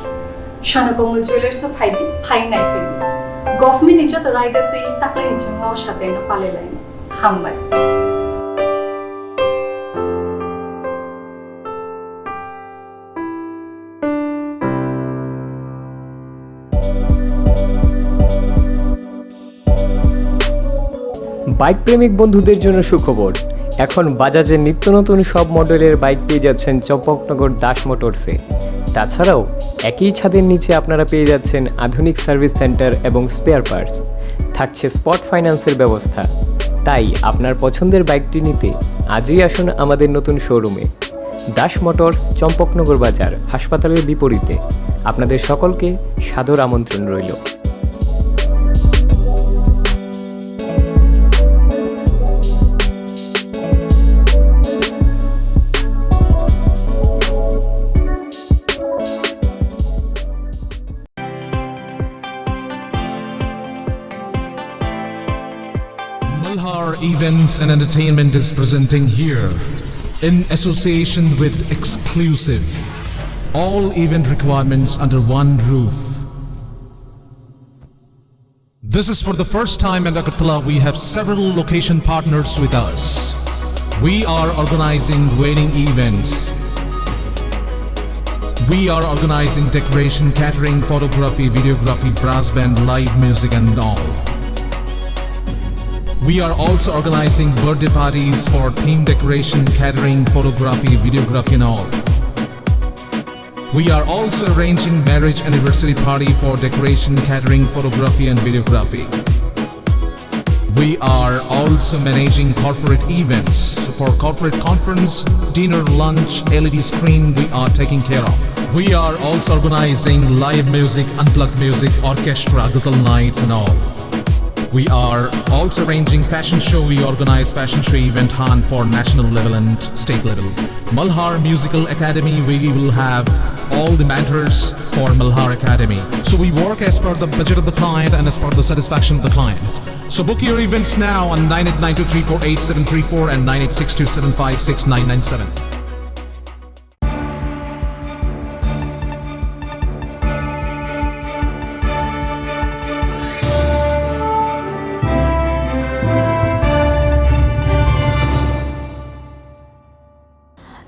Swarna Komal Jewellers o phaidi, phai naiphai. Government ni joto raida tei taklai ni chingma o sateng no palai lai. Hambai. Bike প্রেমিক বন্ধুদের জন্য সুখবর, এখন বাজাজের নিত্য নতুন সব মডেলের বাইক পেয়ে যাচ্ছেন চম্পকনগর দাস মোটরসে। তাছাড়াও একই ছাদের নিচে আপনারা পেয়ে যাচ্ছেন আধুনিক সার্ভিস সেন্টার এবং স্পেয়ার পার্টস। থাকছে স্পট ফাইন্যান্সের ব্যবস্থা। তাই আপনার পছন্দের বাইকটি নিতে আজই আসুন আমাদের নতুন শোরুমে। দাস মোটরস, চম্পকনগর বাজার, হাসপাতালের বিপরীতে। আপনাদের সকলকে সাদর আমন্ত্রণ রইল। Malhar Events and Entertainment is presenting here, in association with Exclusive, all event requirements under one roof. This is for the first time in Agartala. We have several location partners with us. We are organizing wedding events. We are organizing decoration, catering, photography, videography, brass band, live music and all. We are also organizing birthday parties for theme decoration, catering, photography, videography and all. We are also arranging marriage anniversary party for decoration, catering, photography and videography. We are also managing corporate events. So for corporate conference, dinner, lunch, L E D screen, we are taking care of. We are also organizing live music, unplugged music, orchestra, ghazal nights and all. We are also arranging fashion show. We organize fashion show event hunt for national level and state level. Malhar Musical Academy, we will have all the mentors for Malhar Academy. So we work as per the budget of the client and as per the satisfaction of the client. So book your events now on nine eight nine two three four eight seven three four and nine eight six two seven five six nine nine seven.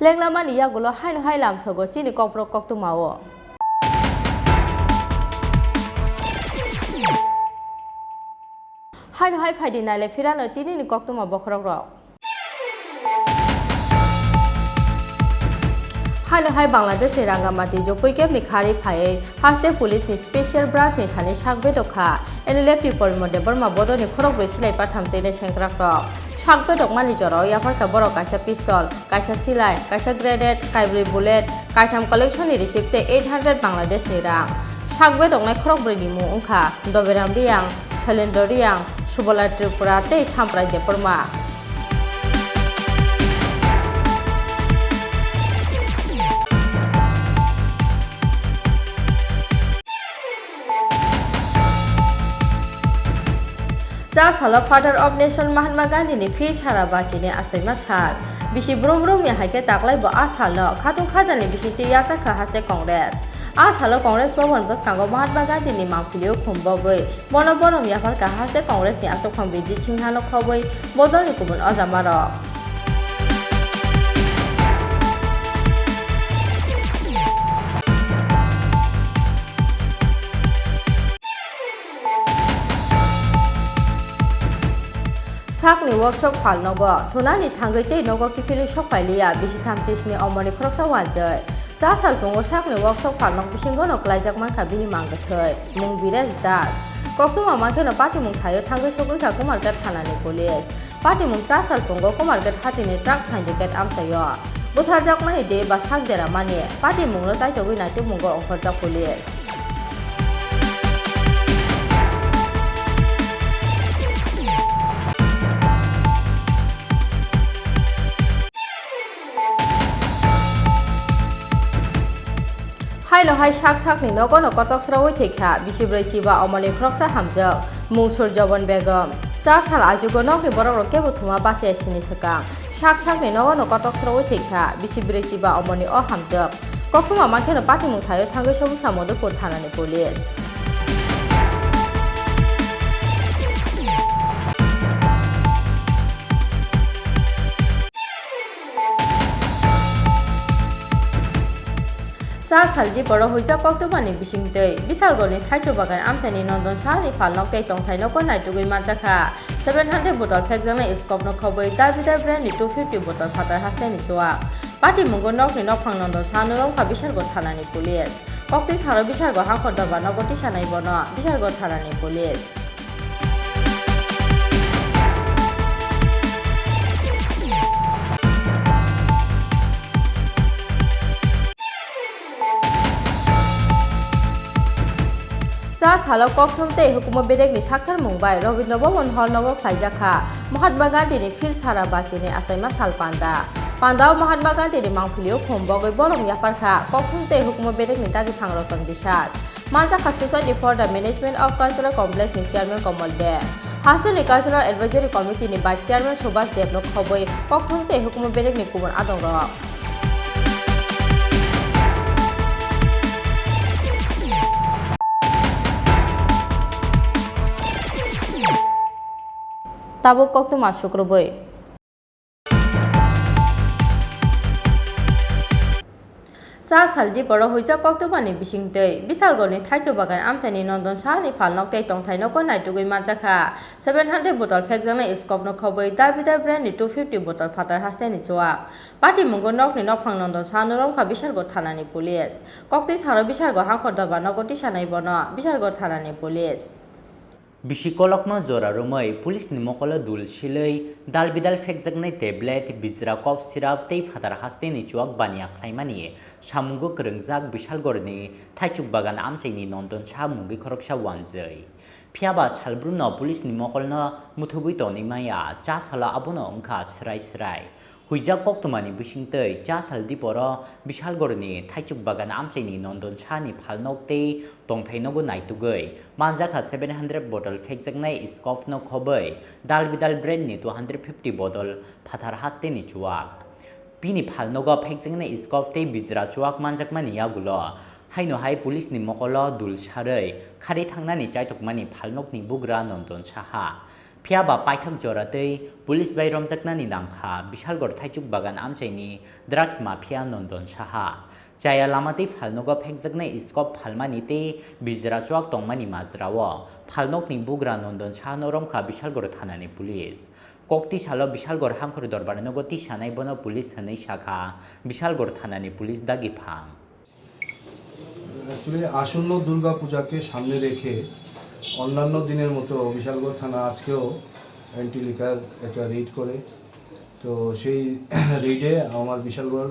Lenglamani yagulo haino hai lamsogo chini kokborok koktwmao. Haino hai phaidi naile phirano tinini koktwma bokhorok rok. Haino hai Bangladesh ni Rangamati Jopui camp ni khari phaiwi haste police ni special branch ni thani sak bedok kha N L F T Porimon Debbarma bodol ni khorok brwi silai patham tei sengkrak rok. Sak bedok mani jorao yapharkha borok kaisa pistol, kaisa silai, kaisa grenade, kaibrwi bullet, kaitham collection ni receipt tei eight hundred Bangladesh ni rang. Sak bedoknai khorok brwi ni mung wngkha Doberam Riang, Shalendra Riang, Subola Tripura tei Samprai Debbarma. Cha salo Father of Nation Mahatma Gandhi ni phil sara bachini achaima sal. Bisi brum brum ni hai khe taklai bo a salno khatung khajani bisingtwi yachak kha haste Congress. A salo Congress Bhavan bwskango Mahatma Gandhi ni mangpili o khum bogwi bono borom yapharkha haste Congress ni achukphang Bijit Singha no khobwi bodol ni kubun ojamarok. Sakni workshop phalnogo thunani thangwi tei nogo kiphilwi sokphailiya bisi thamchi sni omorni khoroksa wanjwi. Cha salphungo sakni workshop phalnok bisingono klaijak mankha bini mangkwthwi mung Biresh Das. Koktwma mankheno patimung thaio thangwi sogwikha Kumarghat thanani police. Patimung cha salphungo Kumarghat hatini truck syndicate amchaio butharjakmani de ba sak deramani patimungno chaitogwi naitukmungo ongkhorjak police. Haino hai sak sakni nogo no kotok sraui thwikha bisi bwrwi chiba omoni khoroksa hamjwk mung Surjobon Begum. Cha sal ajugo nokni borok rok kebo thuma bachaya sini swkang sak sakni nogo no kotok sraui thwikha bisi bwrwi chiba omoni o hamjwk. Koktwma mankheno patimung thaio thangwi sogwikha Madhupur thanani police. Cha saldi poro huijak koktwmani bisingtwi Bisalgorni thaichuk bagan amchaini Nondon Sahani phalnok tei tongthai nogo naitugwi manjakha. Seven hundred bottle phekjaknai scope no khobwi Dalbidal brand ni two fifty bottle phatar hasteni chuak. Patimungo nokni nokphang Nondon Sahano romkha Bisalgor thanani police. Koktwi salo Bisalgor hangkhor dorbar nogo tisanai bono Bisalgor thanani police. Cha salo kokthum tei hukumu bedekni sakthar mung bai Rabindra Bhavan hall nogo khlaijak kha Mahatma Gandhi ni phil sara bachini achaima sal panda. Pandao Mahatma Gandhi ni mangpili o khum bogwi borom yapar kha kokthum tei hukumu bedekni dagi phang Ratan Biswas. Manjakha Society for the Management of Cultural Complex ni Chairman Komol De. Hasteni Cultural Advisory Committee ni Vice Chairman Subhas Deb no khobwi kokthum tei hukumu bedekni kubun adongrok. Tabuk koktwma sukrubwi. Cha saldi poro huijak koktwmani bisingtwi Bisalgorni thaichuk bagan amchaini Nondon Sahani phalnok tei tongthai nogo naitugwi manjakha. Seven hundred bottle phekjaknai scope no khobwi Dalbidal brand ni two fifty bottle phatar hasteni chuak. Patimungo nokni nokphang Nondon Sahano romkha Bisalgor thanani police. Koktwi salo Bisalgor hangkhor dorbar nogo tisanai bono Bisalgor thanani police. Bisi kolokma jora romwi police ni mokolo dul silwi dalbidal phekjaknai tablet, bijra cough syrup tei phatar hasteni chuak baniya khlaimani samungo kwrwngjak Bisalgorni thaichuk bagan amchaini Nondon Saha mungwi khoroksa wanjwi. Phiyaba salbrumno police ni mokolno muthubwi tonwi maya, cha salo abono wngkha swrai swrai. Huijak koktwmani bisingtwi cha sal diporo Bisalgorni thaichuk bagan amchaini Nondon Sahani phalnok tei tongthai nogo naitugwi manjakha seven hundred bottle phekjaknai scoff no khobwi Dalbidal brand ni two hundred fifty bottle phatar hasteni chuak. Bini phalnogo phekjaknai scoff tei bijra chuak manjakmani yagulo haino hai police ni mokolo dul sarwi kharwi thangnani chaitokmani phalnokni bugra Nondon Saha. Phiya ba paithak jora twi police bai romjaknani nangkha Bishalgarh Thaichuk Bagan amchaini drugs mafia Nondon Saha. Chaya lama twi phalnogo phekjaknai scope phalmani tei bijra chuak tongmani majrao phalnokni bugra Nondon Sahano romkha Bishalgarh thanani police. Kok tisalo Bishalgarh Hangkhor Dorbar nogo tisanai bono police hwnwi sakha Bishalgarh thanani police dagiphang. Actually আসন্ন দুর্গা পূজাকে সামনে রেখে অন্যান্য দিনের মতো বিশালগড় থানা আজকেও anti liquor একটা রেইড করে। তো সেই রেইডে আমার বিশালগড়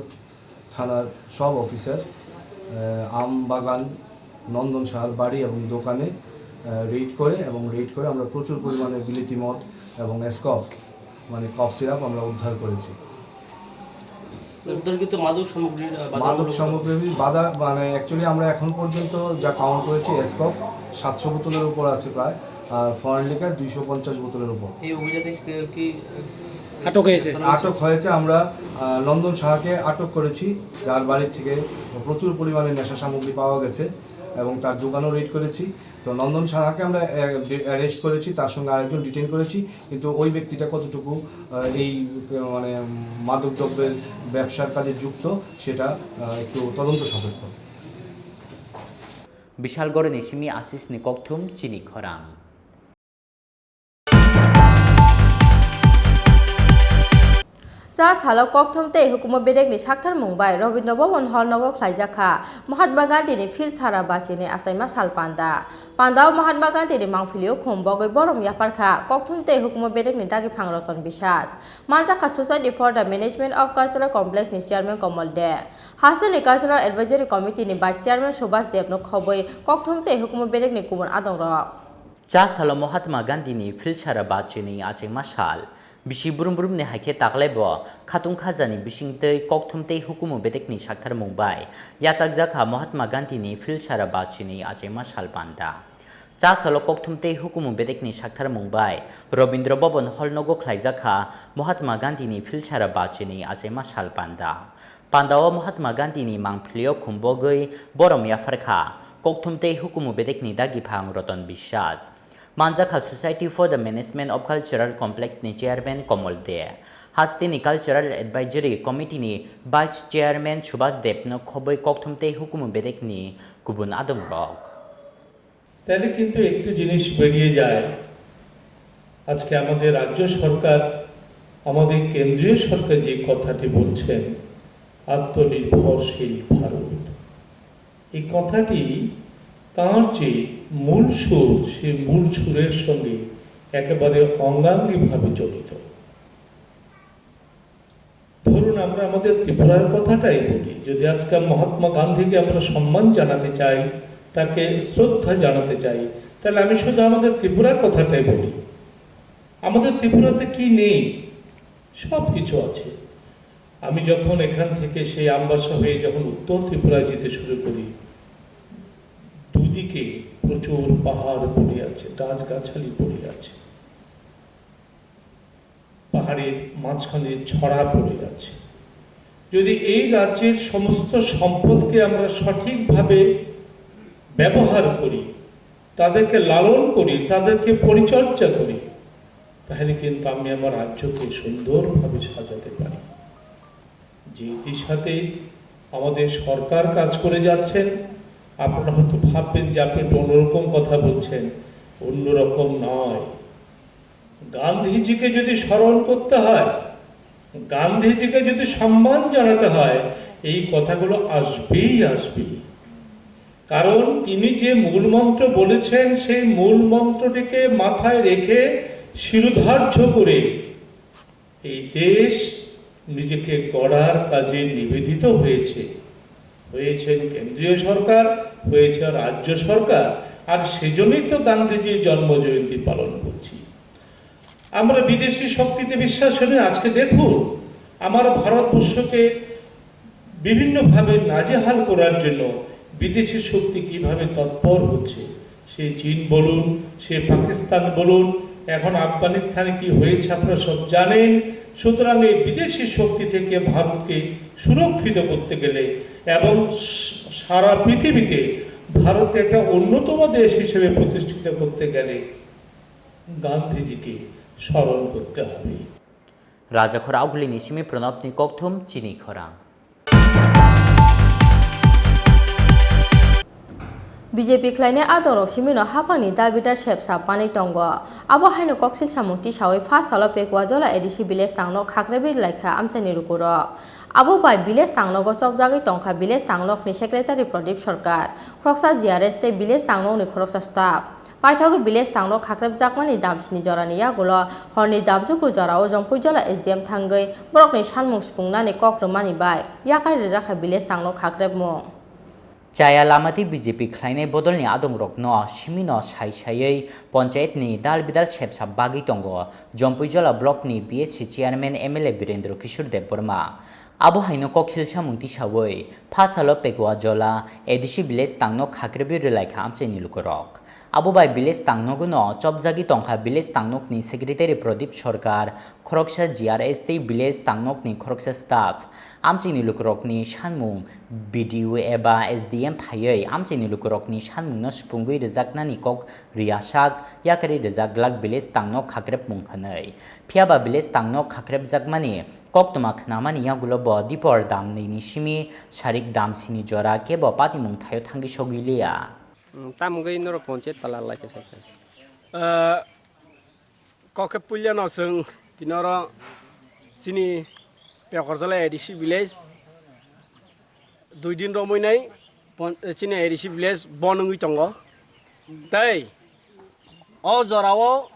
থানার সব অফিসার আহ, আম বাগান, নন্দন সাহার বাড়ি এবং দোকানে রেইড করে এবং রেইড করে আমরা প্রচুর পরিমাণে বিলিতি মদ এবং স্কফ মানে কফ সিরাপ আমরা উদ্ধার করেছি। উদ্ধারকৃত মাদক সামগ্রীর আহ, বাজার মাদক মূল্য কত? সামগ্রী বাদা মানে অ্যাকচুয়ালি আমরা এখন পর্যন্ত যা কাউন্ট করেছি স্কফ সাতশো বোতলের উপর আছে প্রায়, আর ফরেন লিকার দুইশো পঞ্চাশ বোতলের উপর। এই অভিযানে কি- কি আটক হয়েছে। আটক হয়েছে আমরা আহ, নন্দন সাহাকে আটক করেছি, যার বাড়ি থেকে প্রচুর পরিমাণে নেশা সামগ্রী পাওয়া গেছে এবং তার দোকানও রেড করেছি। তো নন্দন সাহাকে আমরা অ্যারেস্ট করেছি, তার সঙ্গে আরেকজন ডিটেইন করেছি, কিন্তু ওই ব্যক্তিটা কতটুকু আহ, এই আহ, মানে মাদক দ্রব্যের ব্যবসার কাজে যুক্ত সেটা আহ, একটু তদন্ত সাপেক্ষ। Bishalgarhni simi Asisni kokthum chini khorang. Cha salo kokthum tei hukumu bedekni sakthar mung bai Robindra Bhaban hall nogo khlaijak kha Mahatma Gandhi ni field sara bachini achaima sal panda. Pandao Mahatma Gandhi ni mangpilio khum bogwi borom yaphar kha kokthum tei hukumu bedekni dagiphang Roton Biswas. Manjak kha Society for the Management of Cultural Complex ni chairman Komol De. Hasteni Cultural Advisory Committee ni vice chairman Subhas Deb no khobwi kokthum tei hukumu bedekni kubun adongrok. Cha salo Mahatma Gandhi ni field sara bachini achengma sal. Bisi brum brum ni haikhe taklai bo khatung khajani bising tei kokthum tei hukumu bedekni sakthar mung bai yachakjak kha Mahatma Gandhi ni field sara bachini achengma sal panda. Cha salo kokthum tei hukumu bedekni sakthar mung bai Robindra Bhaban hall nogo khlaijak kha Mahatma Gandhi ni field sara bachini achengma sal panda. Pandao Mahatma Gandhi ni mangpilio khum bogwi borom yaphar kha kokthum tei hukumu bedekni dagiphang Roton Biswas. Manjak kha Society for the Management of Cultural Complex ni chairman Komol De. Hasteni Cultural Advisory Committee ni vice chairman Subhas Deb no khobwi kokthum tei hukumu bedekni kubun adongrok. তাহলে কিন্তু একটি জিনিস বেরিয়ে যায়। আজকে আমাদের রাজ্য সরকার, আমাদের কেন্দ্রীয় সরকার যে কথাটি বলছেন, আত্মনির্ভরশীল ভারত, এই কথাটি তার যে মূল সুর, সেই মূল সুরের সঙ্গে একেবারে অঙ্গাঙ্গিভাবে জড়িত। ধরুন, আমরা আমাদের ত্রিপুরার কথাটাই বলি। যদি আজকে মহাত্মা গান্ধীকে আমরা সম্মান জানাতে চাই, তাকে শ্রদ্ধা জানাতে চাই, তাহলে আমি শুধু আমাদের ত্রিপুরার কথাটাই বলি। আমাদের ত্রিপুরাতে কি নেই? সব কিছু আছে। আমি যখন এখান থেকে সেই আমবাসা হয়ে যখন উত্তর ত্রিপুরায় যেতে শুরু করি, দুদিকে প্রচুর পাহাড় পড়ে আছে, গাছগাছালি পড়ে আছে, পাহাড়ের মাঝখানে ছড়া পড়ে আছে। যদি এই রাজ্যের সমস্ত সম্পদকে আমরা সঠিকভাবে ব্যবহার করি, তাদেরকে লালন করি, তাদেরকে পরিচর্যা করি, তাহলে কিন্তু আমি আমার রাজ্যকে সুন্দরভাবে সাজাতে পারি। যে দিশাতে আমাদের সরকার কাজ করে যাচ্ছেন, আপনারা হয়তো ভাববেন যে আপনি একটু অন্যরকম কথা বলছেন। অন্যরকম নয়। গান্ধীজিকে যদি স্মরণ করতে হয়, গান্ধীজিকে যদি সম্মান জানাতে হয়, এই কথাগুলো আসবেই আসবেই। কারণ তিনি যে মূল মন্ত্র বলেছেন, সেই মূল মন্ত্রটিকে মাথায় রেখে শিরোধার্য করে এই দেশ নিজেকে গড়ার কাজে নিবেদিত হয়েছে। হয়েছেন কেন্দ্রীয় সরকার, হয়েছে রাজ্য সরকার, আর সেজন্যই তো গান্ধীজির জন্ম জয়ন্তী পালন করছি। আমরা বিদেশি শক্তিতে বিশ্বাস করি। আজকে দেখুন, আমার ভারতবর্ষকে বিভিন্নভাবে নাজেহাল করার জন্য বিদেশি শক্তি কিভাবে তৎপর হচ্ছে। সে চীন বলুন, সে পাকিস্তান বলুন, এখন আফগানিস্তানে কি হয়েছে আপনারা সব জানেন। সুতরাং এই বিদেশি শক্তি থেকে ভারতকে সুরক্ষিত করতে গেলে এবং স- সারা পৃথিবীতে ভারতকে একটা অন্যতম দেশ হিসেবে প্রতিষ্ঠিত করতে গেলে গান্ধীজিকে স্মরণ করতে হবে। Rajakhor Augulini simi Pranabni kokthum chini khorang. B J P khlainai adongrok simino haphangni dal bidal sepsa panwi tongo. Abo haino koksil samung tisawi pha salo Pekuajola A D C village tangno khakrabwi laikha amchaini lukurok. Abo bai village tangnogo chopjagwi tongkha village tangnokni secretary Pradip Sarkar, khoroksa G R S tei village tangnokni khoroksa staff. Paithakgwi village tangnok khakrepjakmani damsini jorani yagulo horni damchuku jorao Jompuijola S D M thangwi borokni sanmung supungnani kok rwmani bai yakarwi rwjakha village tangnok khakrepmung. Chaya lama tei B J P khlainai bodolni adongrokno simino sai saiwi ponchayatni dal bidal sepsa bagwi tongo Jompuijola blockni B S C chairman M L A Birendra Kishore Debbarma. Abo haino koksil samung tisawi pha salo Pekuajola A D C village tangno khakribwi rwlaikha amchaini lukurok. Abo bai village tangnogono chopjagwi tongkha village tangnokni secretary Pradip Sarkar, khoroksa G R S tei village tangnokni khoroksa staff. Amchaini lukurokni sanmung B D O eba S D M phaiwi amchaini lukurokni sanmungno supungwi rwjaknani kok riyasak yakarwi rwjak glak village tangno khakrepmung hwnwi. Phiyaba village tangno khakrepjakmani koktwma khnamani yagulo bo dipor dam nini simi sarik dam sini jora kebo patimung thaio thangwi sogwi liya. Tamo wngwi norok ponchayat tala lai khe sai khe. Ah, kok khe puilano chwng tini oro chini Pekorjala A D C village dui din romwi nai pon-, chini A D C village bon wngwi tongo. Tei o jorao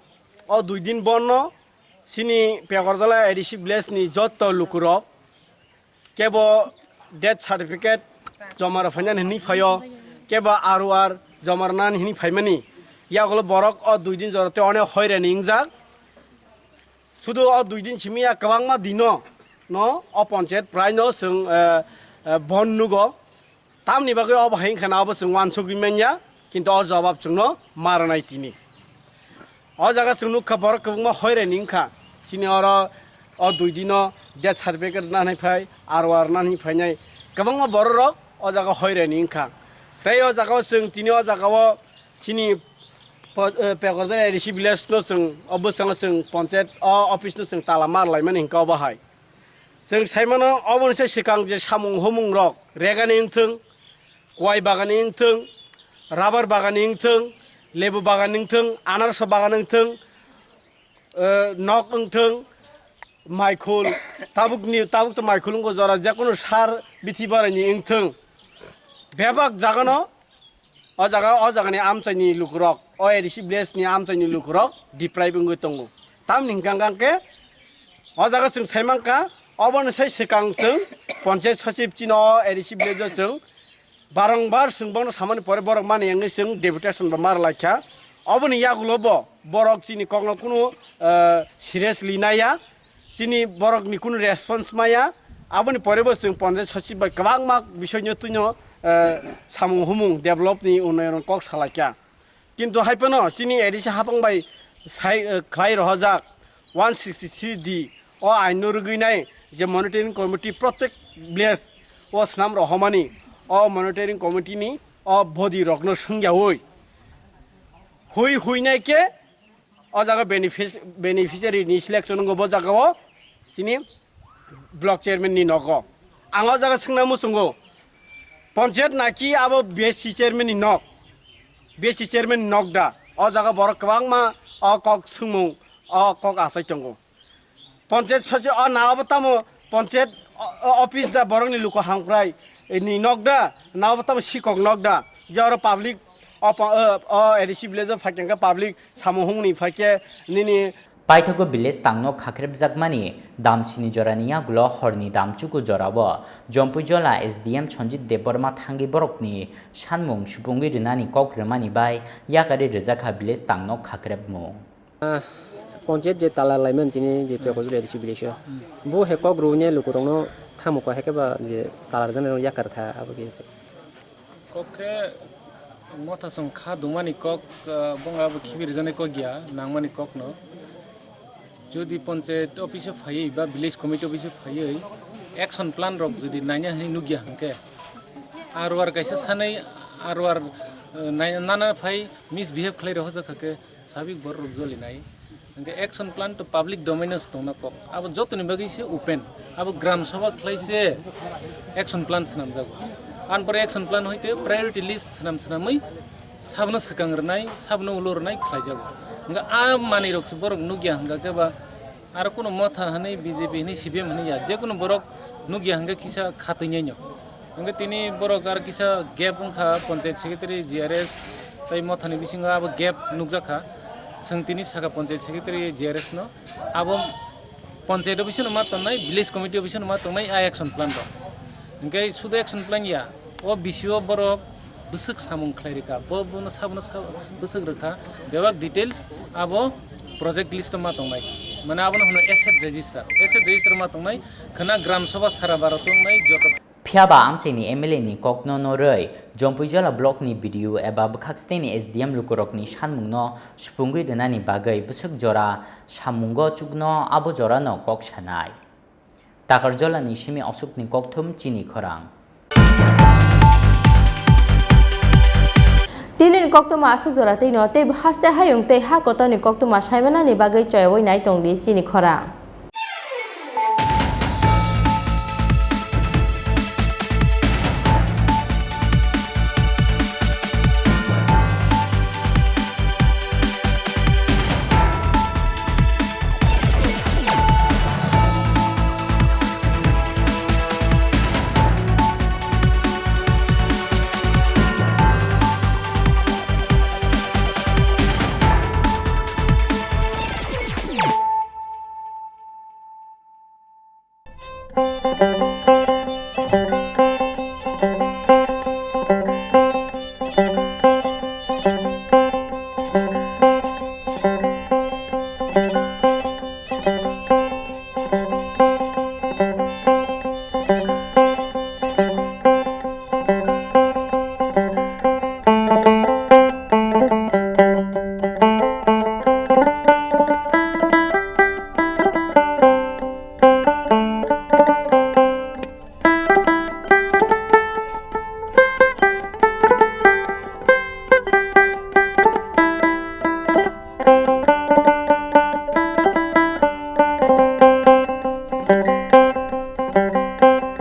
o dui din bonno chini Pekorjala A D C village ni jotto lukurok kebo death certificate joma rw phainani hinwi phaio, kebo R O R joma rwnani hinwi phaimani. Yagulo borok o dui din jora tei onek hoirani wngjak. Sudu o dui din simi ya kwbangma dino no o ponchayat prai no chwng, eh, eh, bon nugo. Tamni bagwi obo hai wngkha na obo chwng uansugwi manya, kintu o jobab chwngno ma rwnai tini. O jaga chwng nukha borok kwbangma hoirani wngkha. Chini oro o dui dino death certificate rwna hinwi phai, R O R rwna hinwi phainai kwbangma borok rok o jaga hoirani wngkha. Tei o jaga o chwng tini o jaga o chini po-, eh, Pekorjala A D C village no chwng o bwskango chwng ponchayat o office no chwng tala ma rwlaimani hinkhe obo hai. Chwng sai mano, oboni se swkang je samung humung rok, regani wngthwng, kwai bagani wngthwng, rubber bagani wngthwng, lebu bagani wngthwng, anarso bagani wngthwng, eh, nok wngthwng, maikhul, tabukni, tabuk to maikhul wngkha jora, jekono sar bithi baraini wngthwng, bebak jagano O jaga, o jagani amchaini lukurok, o A D C village ni amchaini lukurok deprive wngwi tongo. Tamni hwnkha hwnkha khe, o jaga chwng sai mankha, obono sai swkang chwng ponchayat sachib chini o A D C village o chwng barongbar chwng bono samani pore borok mani wngwi chwng deputation bo mar laikha. Oboni yagulo bo borok chini kokno kunu, eh, seriously naiya. Chini borokni kunu response maya. Aboni pore bo chwng ponchayat sachib bai kwbangma bisoino twino, eh, samung humung develop ni unnayon kok salaikha. Kintu hai phano chini A D C hapang bai sai, eh, khlai rohojak one sixty three D o ain no rwgwi nai je monitoring committee protek village o swnam rohomani o monitoring committee ni o body rokno swngyaui hui hui nai khe O jaga benefic-, beneficiary ni selection wngkha bo jaga o chini block chairman ni nogo. Ang o jaga swngna muchungo, ponchayat naki abo B S C chairman ni nok, B S C chairman ni nok da? O jaga borok kwbangma o kok swngmung, o kok achai tongo. Ponchayat sochi o na abo tamo ponchayat o, o, office da borokni luku hamkrai ni nok da, na abo tamo sikok nok da, je oro public o pa-, o, o A D C village o phaikhe public samung humungni phaikhe nini. Paithago village tangno khakrepjakmani damsini jorani yagulo horni damchuku jorao Jompuijola S D M Sanjit Debbarma thangwi borokni sanmung supungwi rwnani kok rwmani bai yakarwi rwjakha village tangno khakrepmung. Ah, ponchayat je tala laimani tini je Pekojul A D C village o. Bo he kok rwni lukurokno tamo kok hai khe ba je tala rwjani rok yakar kha abo khe se. Kok khe motha song kha dungmani kok, ah, bongha bo khibi rwjani kok ya, nangmani kok no. Jodi ponchayat office o phaiwi ba village committee office o phaiwi action plan rok jodi naina hinwi nukya hwnkhe, R O R kaisa sanai R O R, eh, nai-, nana phai misbehave khlai rohorjak kha khe, Sabik borok rok joli nai. Hingke action plan to public domain o se tongna kok. Abo jotoni bagwi se open. Abo gram sabha khlai se action plan swnamjago. An pore action plan hoite priority list swnam swnamwi sabno swkang rwnai, sabno ulo rwnai khlaijago. Hingke a manwi rok se borok nukya hingka khe ba aro kuno motha hwnwi B J P hwnwi C P M hwnwi ya, je kuno borok nukya hingke kisa khatwi nai no. Hingke tini borok aro kisa gap wngkha, panchayat secretary, G R S, tei mothani bisingo abo gap nukjakha. Chwng tini sakha panchayat secretary, G R S no, abo panchayat office no ma tongnai, village committee office no ma tongnai a action plan rok. Hingke sudu action plan ya, o bisio borok bwswk samung khlai rwkha, bo bono sabono sa-, bwswk rwkha, bebak details abo project list o ma tongnai, mane abono hwno asset register, asset register ma tongnai, khwna gram sabha sara baro tongnai joto. Phiya ba amchaini M L A ni kokno norwi, Jompuijala block ni B D O eba bwkhak steni S D M lukurokni sanmungno supungwi rwnani bagwi bwswk jora samungo chukno abo jorano kok sanai. Takarjolani simi Aswkni kokthum chini khorang. Tinini koktwma aswk jora twi no, tei haste hayung tei ha kotorni koktwma saimanani bagwi choyaui nai tongdi chini khorang.